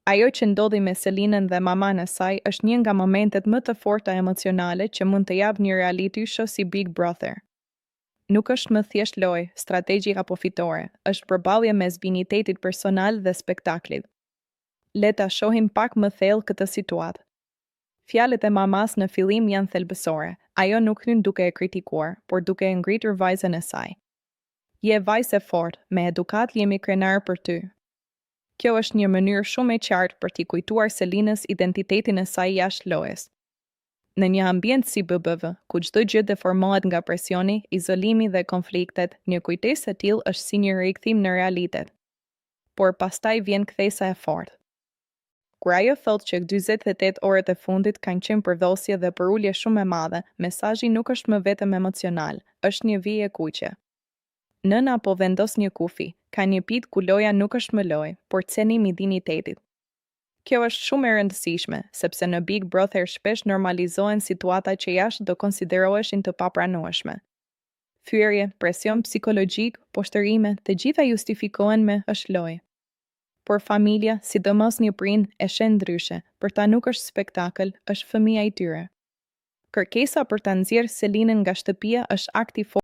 Ajo që ndodhi me Selinën dhe mamanë e saj është një nga momentet më të forta emocionale që mund të japë një reality show si Big Brother. Nuk është më thjesht lojë, strategji apo fitore, është përballje mes dinjitetit personal dhe spektaklit. Le ta shohim pak më thellë këtë situatë. Fjalët e mamasë në fillim janë thelbësore. Ajo nuk hyn duke e kritikuar, por duke e ngritur vajzën e saj. Je vajzë e fortë, me edukatë jemi krenarë për ty. Kjo është një mënyrë shumë e qartë për t'i kujtuar Selinës identitetin e saj jashtë lojës. Në një ambient si BBV, ku çdo gjë deformohet nga presioni, izolimi dhe konfliktet, një kujtesë e tillë është si një rikthim në realitet. Por pastaj vjen kthesa e fortë. Kur ajo thotë që 48 orët e fundit kanë qenë përdhosje dhe përulje shumë e madhe, mesazhi nuk është më vetëm emocional, është një vijë e kuqe. Nëna po vendos një kufi, ka një pikë ku loja nuk është më lojë, por cenim i dinjitetit. Kjo është shumë e rëndësishme, sepse në Big Brother shpesh normalizohen situata që jashtë do konsideroheshin të papranueshme. Fyerje, presion psikologjik, poshtërime, të gjitha justifikohen me është lojë. Por familja, sidomos një prind, e sheh ndryshe, për ta nuk është spektakël, është fëmija i tyre. Kërkesa për ta nxjerrë Selinën nga shtëpia është akt i fortë.